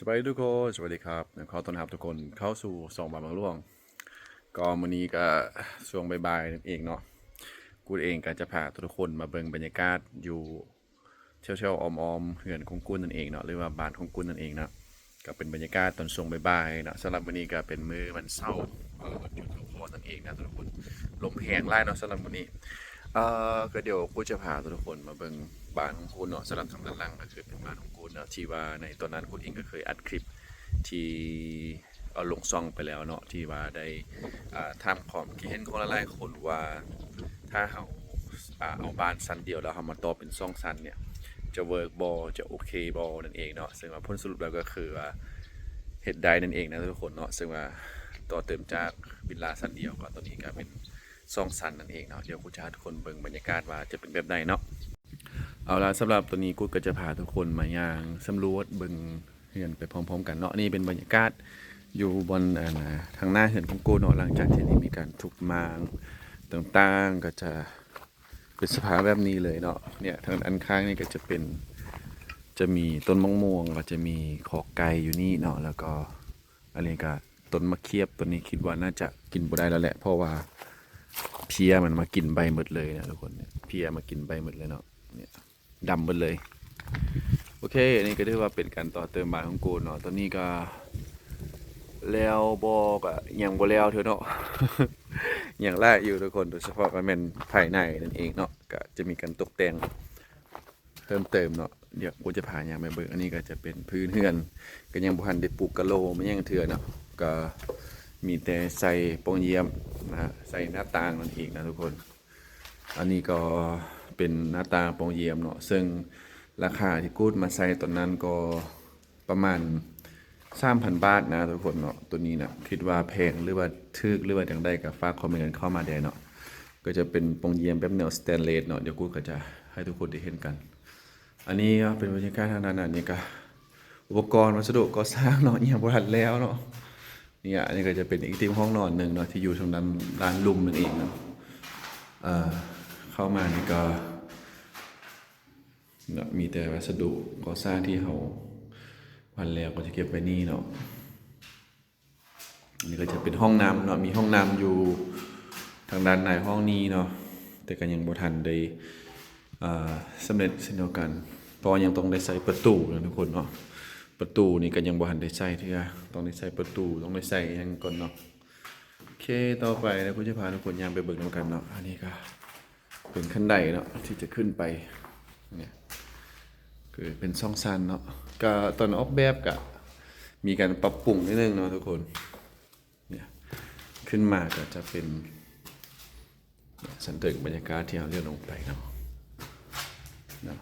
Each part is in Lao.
ສະບາຍດີທຸກຄົນ ສະຫວັດດີຄັບ ຂໍຕ້ອນຮັບທຸກຄົນເຂົ້າສູ່ຊ່ອງບ້ານເມືອງຫຼວງ. ກໍມື້ນີ້ກໍຊ່ວງບ່າຍໆນັ້ນເອງເນາະ, ກູດເອງກໍຈະພາທຸກຄົນມາເບິ່ງບັນຍາກາດຢູ່ແຖວໆອ້ອມໆເຮືອນຂອງກູດນັ້ນເອງເນາະ ຫຼືວ່າບ້ານຂອງກູດນັ້ນເອງເນາະ. ກໍເປັນບັນຍາກາດຕອນຊ່ວງບ່າຍໆເນາະ. ສຳລັບມື້ນີ້ກໍເປັນມື້ວັນເສົາ ເອີ ວັນຢຸດພັກຜ່ອນນັ້ນເອງນະທຸກຄົນ. ລົມແຮງຫຼາຍເນາະສຳລັບມື້ນີ້. ເອີ ກໍດຽວກູດຈະພາທຸກຄົນມາເບິ່ງບ້ານຂອງກູດເນາະ. ສຳລັບທາງດ້ານຫຼັງກໍຄືເປັນບ້ານຂອງກູດເນາະ ທີ່ວ່າໃນຕອນນັ້ນກູດເອງກໍເຄີຍອັດຄລິບທີ່ ເອົາລົງຊ່ອງໄປແລ້ວເນາະ ທີ່ວ່າໄດ້ ອ່າ ຖາມຄວາມຄິດເຫັນຂອງຫຼາຍໆຄົນວ່າ ຖ້າເຮົາ ອ່າ ເອົາບ້ານຊັ້ນດຽວ ແລ້ວເຮົາມາຕໍ່ເປັນສອງຊັ້ນເນ່ຍ ຈະເວີກບໍ່ ຈະໂອເຄບໍ່ນັ້ນເອງເນາະ. ເຊິ່ງວ່າຜົນສະຫຼຸບແລ້ວກໍຄືວ່າເຮັດໄດ້ນັ້ນເອງນະທຸກຄົນເນາະ. ເຊິ່ງວ່າຕໍ່ເຕີມຈາກວິລລາຊັ້ນດຽວ ກໍຕອນນີ້ກໍເປັນສອງຊັ້ນນັ້ນເອງເນາະ. ດຽວກູດຈະພາທຸກຄົນເບິ່ງບັນຍາກາດວ່າຈະເປັນແບບໃດເນາະ. ເອົາລະ ສຳລັບຕອນນີ້ກູດກໍຈະພາທຸກຄົນມາຍ່າງສຳຫຼວດເບິ່ງ ເຮືອນໄປພ້ອມໆກັນເນາະ. ນີ້ເປັນບັນຍາກາດຢູ່ບ່ອນ ອັນ ທາງໜ້າເຮືອນຂອງກູດເນາະ. ຫຼັງຈາກທີ່ໄດ້ມີການທຸບມ້າງຕ່າງໆ ກໍຈະເປັນສະພາບແບບນີ້ເລີຍເນາະ. ເນ່ຍ ທາງດ້ານຂ້າງນີ້ກໍຈະເປັນ ຈະມີຕົ້ນໝາກມ່ວງ ກໍຈະມີຄອກໄກ່ຢູ່ນີ້ເນາະ. ແລ້ວກໍອັນນີ້ກໍຕົ້ນໝາກຂຽບ ຕົ້ນນີ້ຄິດວ່າໜ້າຈະກິນບໍ່ໄດ້ແລ້ວແຫຼະ ເພາະວ່າເພຍມັນມາກິນໃບໝົດເລີຍນະທຸກຄົນ. ເພຍມາກິນໃບໝົດເລີຍເນາະ ເນ່ຍ. ດຳເບິດເລີຍ. ໂອເຄ ອັນນີ້ກໍຖືວ່າເປັນການຕໍ່ເຕີມບ້ານຂອງກູດເນາະ. ຕອນນີ້ກໍແລ້ວບໍ່ ກໍຍັງບໍ່ແລ້ວເທື່ອເນາະ ຍັງຫຼາຍຢູ່ທຸກຄົນ ໂດຍສະເພາະກໍແມ່ນພາຍໃນນັ້ນເອງເນາະ. ກໍຈະມີການຕົກແຕ່ງເພີ່ມເຕີມເນາະ. ດຽວກູດຈະພາຍ່າງໄປເບິ່ງ. ອັນນີ້ກໍຈະເປັນພື້ນເຮືອນ ກໍຍັງບໍ່ທັນໄດ້ປຸກກະໂຫຼມາຫຍັງເທື່ອເນາະ. ກໍມີແຕ່ໃສ່ປ່ອງຢ້ຽມນະ ໃສ່ໜ້າຕ່າງນັ້ນເອງນະທຸກຄົນ. ອັນນີ້ກໍເປັນໜ້າຕ່າງປ່ອງຢ້ຽມເນາະ ເຊິ່ງລາຄາທີ່ກູດມາໃສ່ຕອນນັ້ນກໍປະມານສາມພັນບາດນະທຸກຄົນເນາະ. ໂຕນີ້ນະ ຄິດວ່າແພງ ຫຼືວ່າຖືກ ຫຼືວ່າຈັ່ງໃດ ກໍຝາກຄອມເມັນກັນເຂົ້າມາແດ່ເນາະ. ກໍຈະເປັນປ່ອງຢ້ຽມແບບແນວສະແຕນເລດເນາະ. ດຽວກູດກໍຈະໃຫ້ທຸກຄົນໄດ້ເຫັນກັນ. ອັນນີ້ກໍເປັນບັນຍາກາດທາງດ້ານນັ້ນ. ນີ້ກໍອຸປະກອນວັດສະດຸກໍ່ສ້າງເນາະ ຍັງບໍ່ທັນແລ້ວເນາະ. ເນ່ຍ ອັນນີ້ກໍຈະເປັນອີກຕິມຫ້ອງນອນໜຶ່ງເນາະ ທີ່ຢູ່ທາງດ້ານ ດ້ານລຸ່ມນັ້ນເອງເນາະ. ເຂົ້າມານີ້ກໍເນາະ ມີແຕ່ວັດສະດຸກໍ່ສ້າງທີ່ເຮົາພັນແລ້ວກໍຈະເກັບໄວ້ນີ້ເນາະ. ອັນນີ້ກໍຈະເປັນຫ້ອງນ້ຳເນາະ ມີຫ້ອງນ້ຳຢູ່ທາງດ້ານໃນຫ້ອງນີ້ເນາະ ແຕ່ກໍຍັງບໍ່ທັນໄດ້ ອ່າ ສຳເລັດເຊັ່ນດຽວກັນ ເພາະວ່າຍັງຕ້ອງໄດ້ໃສ່ປະຕູນະທຸກຄົນເນາະ. ປະຕູນີ້ກໍຍັງບໍ່ທັນໄດ້ໃສ່ເທື່ອ ຕ້ອງໄດ້ໃສ່ປະຕູ ຕ້ອງໄດ້ໃສ່ຫຍັງກ່ອນເນາະ. ໂອເຄ ຕໍ່ໄປແລ້ວກູຈະພາທຸກຄົນຍ່າງໄປເບິ່ງນຳກັນເນາະ. ອັນນີ້ກໍເປັນຂັ້ນໄດເນາະ ທີ່ຈະຂຶ້ນໄປ ເນ່ຍ ຄືເປັນສອງຊັ້ນເນາະ. ກໍຕອນອອກແບບກໍມີການປັບປຸງນິດໜຶ່ງເນາະທຸກຄົນ. ເນ່ຍ ຂຶ້ນມາກໍຈະເປັນ ຊັ້ນເທິງ ບັນຍາກາດທີ່ເຮົາລ້ຽວລົງໄປເນາະ ເນາະ.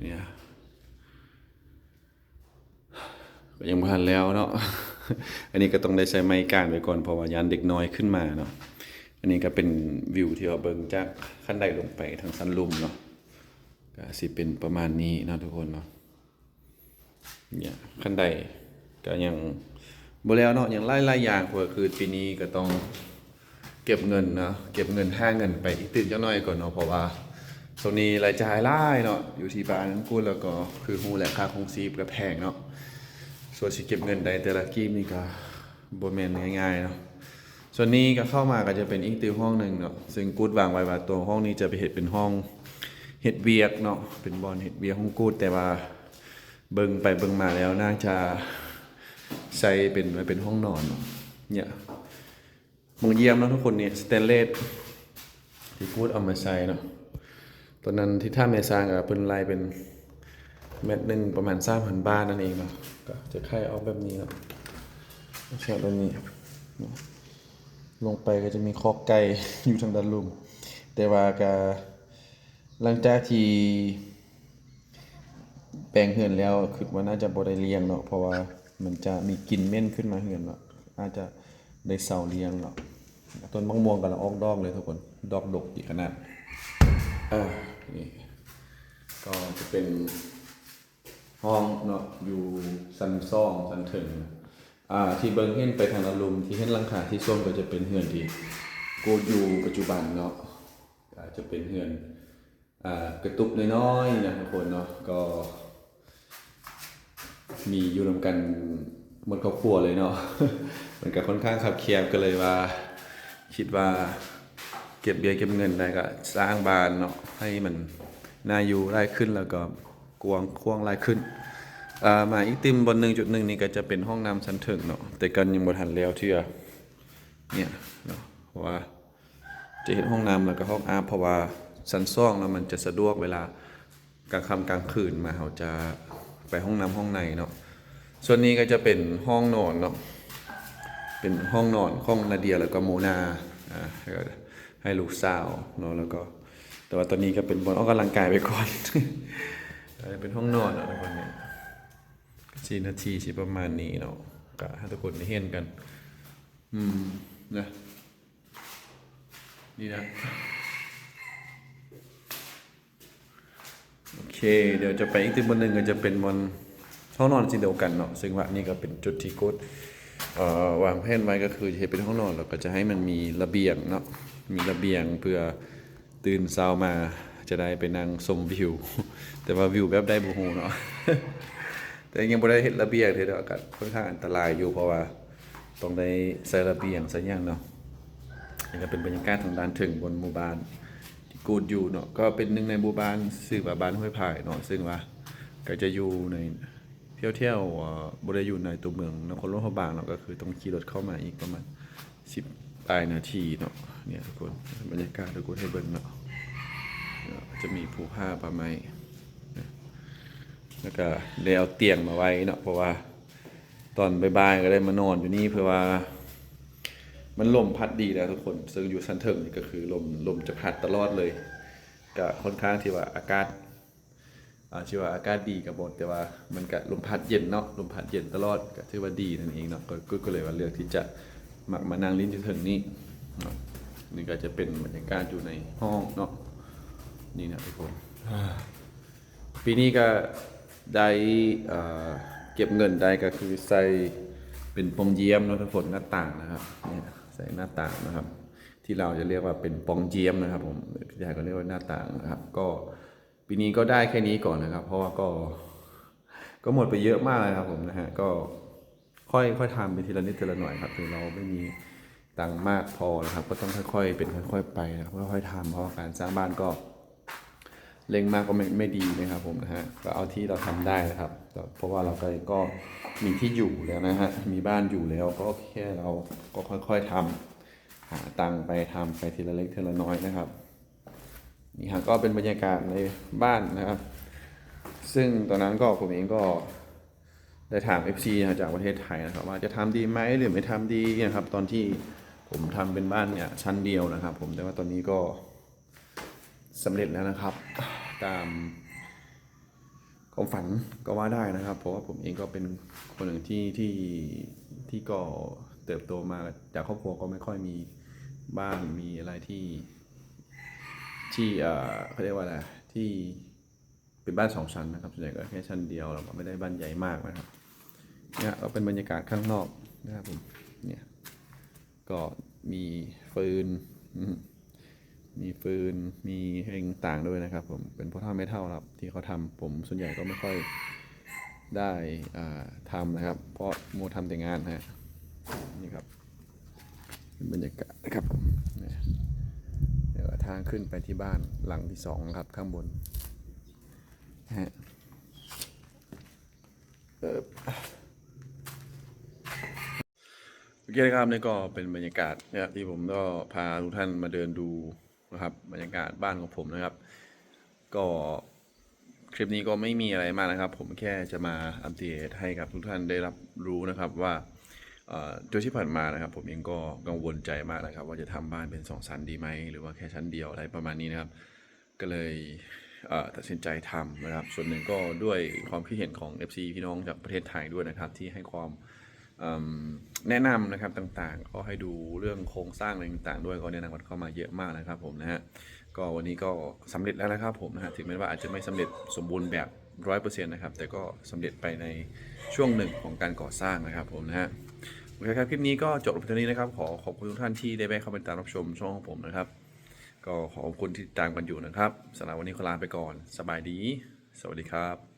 ເນ່ຍ ກໍຍັງບໍ່ທັນແລ້ວເນາະ. ອັນນີ້ກໍຕ້ອງໄດ້ໃຊ້ໄມ້ການໄວ້ກ່ອນ ເພາະວ່າຢ້ານເດັກນ້ອຍຂຶ້ນມາເນາະ. ອັນນີ້ກໍເປັນວິວທີ່ເຮົາເບິ່ງຈາກຂັ້ນໄດລົງໄປທາງຊັ້ນລຸ່ມເນາະ ກໍຊິເປັນປະມານນີ້ເນາະທຸກຄົນເນາະ. ເນ່ຍ ຂັ້ນໄດກໍຍັງບໍ່ແລ້ວເນາະ ຍັງຫຼາຍໆຢ່າງ ເພາະວ່າຄືປີນີ້ກໍຕ້ອງເກັບເງິນເນາະ ເກັບເງິນ ຫາເງິນໄປອີກຕື່ມຈັກໜ້ອຍກ່ອນເນາະ ເພາະວ່າຊ່ວງນີ້ລາຍຈ່າຍຫຼາຍເນາະ ຢູ່ທີ່ບ້ານນັ້ນພຸ້ນ ແລ້ວກໍຄືຮູ້ແຫຼະ ຄ່າຄອງຊີບກໍແພງເນາະ. ສ່ວນຊິເກັບເງິນໄດ້ແຕ່ລະກີບນີ້ກໍບໍ່ແມ່ນງ່າຍໆເນາະ. ສ່ວນນີ້ກໍເຂົ້າມາກໍຈະເປັນອີກຕິວຫ້ອງໜຶ່ງເນາະ ເຊິ່ງກູດວາງໄວ້ວ່າຕົວຫ້ອງນີ້ຈະໄປເຮັດເປັນຫ້ອງເຮັດວຽກເນາະ ເປັນບ່ອນເຮັດວຽກຂອງກູດ ແຕ່ວ່າ ເບິ່ງໄປເບິ່ງມາແລ້ວໜ້າຈະໃຊ້ເປັນ ໄວ້ເປັນຫ້ອງນອນເນາະ. ເນ່ຍ ໝ່ອງຢ້ຽມເນາະທຸກຄົນ ເນ່ຍ ສະແຕນເລດທີ່ກູດເອົາມາໃສ່ເນາະ. ຕອນນັ້ນທີ່ຖາມແມ່ຊ່າງກໍເພິ່ນໄລ່ເປັນແມັດໜຶ່ງປະມານສາມພັນບາດນັ້ນເອງເນາະ ກໍຈະໄຂອອກແບບນີ້ເນາະ ລັກສະນະແບບນີ້. ລົງໄປກໍຈະມີຄອກໄກ່ຢູ່ທາງດ້ານລຸ່ມ ແຕ່ວ່າກໍ ຫຼັງຈາກທີ່ແປງເຮືອນແລ້ວ ຄິດວ່າໜ້າຈະບໍ່ໄດ້ລ້ຽງເນາະ ເພາະວ່າມັນຈະມີກິ່ນເໝັນຂຶ້ນມາເຮືອນເນາະ ອາດຈະໄດ້ເຊົາລ້ຽງເນາະ. ຕົ້ນໝາກມ່ວງກຳລັງອອກດອກເລີຍທຸກຄົນ ດອກດົກດີຂະໜາດ. ອາ ນີ້ກໍຈະເປັນຫ້ອງເນາະ ຢູ່ຊັ້ນສອງ ຊັ້ນເທິງ. ອາ ທີ່ເບິ່ງເຫັນໄປທາງດ້ານລຸ່ມ ທີ່ເຫັນຫຼັງຄາທີ່ຊົນ ກໍຈະເປັນເຮືອນທີ່ກູດຢູ່ປັດຈຸບັນເນາະ ອາ ຈະເປັນເຮືອນ ອ່າ ກະຕຸບນ້ອຍໆນະທຸກຄົນເນາະ ກໍມີຢູ່ນຳກັນໝົດຄອບຄົວເລີຍເນາະ ມັນກໍຄ່ອນຂ້າງຄັບແຄບ ກໍເລີຍວ່າ ຄິດວ່າເກັບເບ້ຍເກັບເງິນໄດ້ ກໍສ້າງບ້ານເນາະ ໃຫ້ມັນໜ້າຢູ່ຫຼາຍຂຶ້ນ ແລ້ວກໍກວ້າງຂວາງຫຼາຍຂຶ້ນ. ອ່າ ມາອີກຕື່ມບ່ອນໜຶ່ງ ຈຸດໜຶ່ງນີ້ກໍຈະເປັນຫ້ອງນ້ຳຊັ້ນເທິງເນາະ ແຕ່ກໍຍັງບໍ່ທັນແລ້ວເທື່ອ ເນຍເນາະ ເພາະວ່າ ຈະເຮັດຫ້ອງນ້ຳ ແລ້ວກໍຫ້ອງອາບ ເພາະວ່າຊັ້ນສອງເນາະ ມັນຈະສະດວກເວລາກາງຄ່ຳກາງຄືນມາ ເຮົາຈະໄປຫ້ອງນ້ຳຫ້ອງໃນເນາະ. ສ່ວນນີ້ກໍຈະເປັນຫ້ອງນອນເນາະ ເປັນຫ້ອງນອນຂອງນາເດຍ ແລ້ວກໍໂມນາ ອ່າ ໃຫ້ລູກສາວເນາະ ແລ້ວກໍ ແຕ່ວ່າຕອນນີ້ກໍເປັນບ່ອນອອກກຳລັງກາຍໄປກ່ອນ ເປັນຫ້ອງນອນເນາະ ທຸກຄົນເນຍ ສີ່ນາທີຊິປະມານນີ້ເນາະ ກໍໃຫ້ທຸກຄົນໄດ້ເຫັນກັນ ອືມ ນະ ນີ້ນະ ໂອເຄ ດຽວຈະໄປອີກຕື່ມບ່ອນໜຶ່ງ ກໍຈະເປັນບ່ອນຫ້ອງນອນເຊັ່ນດຽວກັນເນາະ ເຊິ່ງວ່ານີ້ກໍເປັນຈຸດທີ່ກົດ ເອີ ວາງແຜນໄວ້ ກໍຄືຈະເຮັດເປັນຫ້ອງນອນ ແລ້ວກໍຈະໃຫ້ມັນມີລະບຽງເນາະ ມີລະບຽງເພື່ອຕື່ນເຊົ້າມາຈະໄດ້ໄປນັ່ງຊົມວິວ ແຕ່ວ່າວິວແບບໃດບໍ່ຮູ້ເນາະ ແຕ່ຍັງບໍ່ໄດ້ເຮັດລະບຽງເທື່ອເນາະ ກໍຄ່ອນຂ້າງອັນຕະລາຍຢູ່ ເພາະວ່າ ຕ້ອງໄດ້ໃສ່ລະບຽງໃສ່ຫຍັງເນາະ. ນີ້ກໍເປັນບັນຍາກາດທາງດ້ານເທິງບົນໝູ່ບ້ານທີ່ກູດຢູ່ເນາະ ກໍເປັນໜຶ່ງໃນໝູ່ບ້ານຊື່ວ່າບ້ານຫ້ວຍພາຍເນາະ ເຊິ່ງວ່າກໍຈະຢູ່ໃນແຖວໆ ເອີ ບໍ່ໄດ້ຢູ່ໃນຕົວເມືອງນະຄອນຫຼວງພະບາງເນາະ ກໍຄືຕ້ອງຂີ່ລົດເຂົ້າມາອີກປະມານສິບປາຍນາທີເນາະ. ເນຍທຸກຄົນ ບັນຍາກາດທຸກຄົນໃຫ້ເບິ່ງເນາະ ຈະມີພູຜາປ່າໄມ້ ແລ້ວກໍໄດ້ເອົາຕຽງມາໄວ້ເນາະ ເພາະວ່າ ຕອນບ່າຍໆກໍໄດ້ມານອນຢູ່ນີ້ ເພື່ອວ່າມັນລົມພັດດີແລ້ວທຸກຄົນ ເຊິ່ງຢູ່ຊັ້ນເທິງນີ້ກໍຄືລົມ ລົມຈະພັດຕະຫຼອດເລີຍ ກະຄ່ອນຂ້າງທີ່ວ່າອາກາດ ອາ ຊິວ່າອາກາດດີກໍບໍ່ ແຕ່ວ່າມັນກະລົມພັດເຢັນເນາະ ລົມພັດເຢັນຕະຫຼອດ ກະຖືວ່າດີນັ້ນເອງເນາະ ກໍ ກໍເລີຍວ່າເລືອກທີ່ຈະມັກມານັ່ງຫຼິ້ນຢູ່ເທິງນີ້ເນາະ. ນີ້ກໍຈະເປັນບັນຍາກາດຢູ່ໃນຫ້ອງເນາະ ນີ້ນະທຸກຄົນ ອາ ປີນີ້ກໍໄດ້ ເອີ ເກັບເງິນໄດ້ ກໍຄືໃສ່ເປັນປ່ອງຢ້ຽມເນາະທຸກຄົນ ໜ້າຕ່າງນະຄັບ ນີ້ໃສ່ໜ້າຕ່າງນະຄັບ ທີ່ລາວຈະຮຽກວ່າເປັນປ່ອງຢ້ຽມນະຄັບຜົມ ທີ່ໄທກໍຮຽກວ່າໜ້າຕ່າງນະຄັບ. ກໍປີນີ້ກໍໄດ້ແຄ່ນີ້ກ່ອນນະຄັບ ເພາະວ່າກໍ ກໍໝົດໄປເຍອະມາກແລ້ວຄັບຜົມນະຮະ ກໍ ຄ່ອຍ ຄ່ອຍທຳໄປທີລະນິດທີລະໜ້ອຍຄັບ ຄືເຮົາບໍ່ມີຕັງມາກພໍນະຄັບ ກໍຕ້ອງຄ່ອຍໆເປັນຄ່ອຍໆໄປນະຄັບ ຄ່ອຍໆທຳ ເພາະວ່າການສ້າງບ້ານກໍເລັ່ງມາກກໍໄມ່ ໄມ່ດີນະຄັບຜົມນະຮະ ກໍເອົາທີ່ເຮົາທຳໄດ້ນະຄັບ ເພາະວ່າເຮົາກໍ ກໍມີທີ່ຢູ່ແລ້ວນະຮະ ມີບ້ານຢູ່ແລ້ວ ກໍແຄ່ເຮົາກໍຄ່ອຍໆທຳ ຫາຕັງໄປ ທຳໄປທີລະເລັກທີລະນ້ອຍນະຄັບ. ນີ້ຮະ ກໍເປັນບັນຍາກາດໃນບ້ານນະຄັບ ເຊິ່ງຕອນນັ້ນກໍ ຜົມເອງກໍ ໄດ້ຖາມເອັຟຊີນະ ຈາກປະເທດໄທນະຄັບ ວ່າຈະທຳດີໄໝ ຫຼື ໄມ່ທຳດີນະຄັບ ຕອນທີ່ຜົມທຳເປັນບ້ານເນຍຊັ້ນດຽວນະຄັບຜົມ ແຕ່ວ່າຕອນນີ້ກໍສຳເລັດແລ້ວນະຄັບ ຕາມຄວາມຝັນກໍວ່າໄດ້ນະຄັບ ເພາະວ່າຜົມເອງກໍເປັນຄົນໜຶ່ງທີ່ ທີ່ ທີ່ກໍເຕີບໂຕມາຈາກຄອບຄົວກໍໄມ່ຄ່ອຍມີບ້ານ ມີອະໄລທີ່ ທີ່ ເອີ ເຂົາຮຽກວ່າອະໄລ ທີ່ ເປັນບ້ານສອງຊັ້ນນະຄັບ ສ່ວນໃຫຍ່ກໍແຄ່ຊັ້ນດຽວ ແລ້ວກໍໄມ່ໄດ້ບ້ານໃຫຍ່ມາກນະຄັບ. ເນຍ ກໍເປັນບັນຍາກາດຂ້າງນອກນະຄັບຜົມ ເນຍ ກໍມີຟືນ ອືມ ມີຟືນ ມີຫຍັງຕ່າງດ້ວຍນະຄັບຜົມ ເປັນພໍ່ເຖົ້າແມ່ເຖົ້ານະຄັບ ທີ່ເຂົາທຳ ຜົມສ່ວນໃຫຍ່ກໍໄມ່ຄ່ອຍໄດ້ ອ່າ ທຳນະຄັບ ເພາະໝູ່ທຳແຕ່ງານນະຮະ. ນີ້ຄັບ ເປັນບັນຍາກາດນະຄັບຜົມ ນີ້ ດຽວທາງຂຶ້ນໄປທີ່ບ້ານຫຼັງທີສອງນະຄັບ ຂ້າງບົນ ຮະ ເອີ ໂອເຄນະຄັບ ນີ້ກໍເປັນບັນຍາກາດນະ ທີ່ຜົມກໍພາທຸກທ່ານມາເດີນດູນະຄັບ ບັນຍາກາດບ້ານຂອງຜົມນະຄັບ ກໍ ຄລິບນີ້ກໍໄມ່ມີອະໄລມາກນະຄັບ ຜົມແຄ່ຈະມາອັບເດດໃຫ້ກັບທຸກທ່ານໄດ້ຮັບຮູ້ນະຄັບວ່າ ເອີ ໂດຍທີ່ຜ່ານມານະຄັບ ຜົມເອງກໍກັງວົນໃຈມາກນະຄັບ ວ່າຈະທຳບ້ານເປັນສອງຊັ້ນດີໄໝ ຫຼືວ່າແຄ່ຊັ້ນດຽວ ອະໄລປະມານນີ້ນະຄັບ ກໍເລີຍ ເອີ ຕັດສິນໃຈທຳນະຄັບ ສ່ວນໜຶ່ງກໍດ້ວຍຄວາມຄິດເຫັນຂອງເອັຟຊີພີ່ນ້ອງຈາກປະເທດໄທດ້ວຍນະຄັບ ທີ່ໃຫ້ຄວາມ ເອີ່ມ ແນະນຳນະຄັບຕ່າງໆ ກໍໃຫ້ດູເລື່ອງໂຄງສ້າງອະໄລຕ່າງໆດ້ວຍ ກໍແນະນຳກັນເຂົ້າມາເຍອະມາກນະຄັບຜົມນະຮະ. ກໍວັນນີ້ກໍສຳເລັດແລ້ວນະຄັບຜົມນະຮະ ເຖິງແມ່ນວ່າອາດຈະໄມ່ສຳເລັດສົມບູນແບບຮ້ອຍເປີເຊັນນະຄັບ ແຕ່ກໍສຳເລັດໄປໃນຊ່ວງໜຶ່ງຂອງການກໍ່ສ້າງນະຄັບຜົມນະຮະ. ໂອເຄຄັບ ຄລິບນີ້ກໍຈົບລົງໄປເທົ່ານີ້ນະຄັບ ຂໍຂອບຄຸນທຸກທ່ານທີ່ໄດ້ແວະເຂົ້າໄປຕິດຕາມຮັບຊົມຊ່ອງຂອງຜົມນະຄັບ. ກໍຂໍຂອບຄຸນທີ່ຕິດຕາມກັນຢູ່ນະຄັບ. ສຳລັບວັນນີ້ຂໍລາໄປກ່ອນ. ສະບາຍດີ. ສະຫວັດດີຄັບ.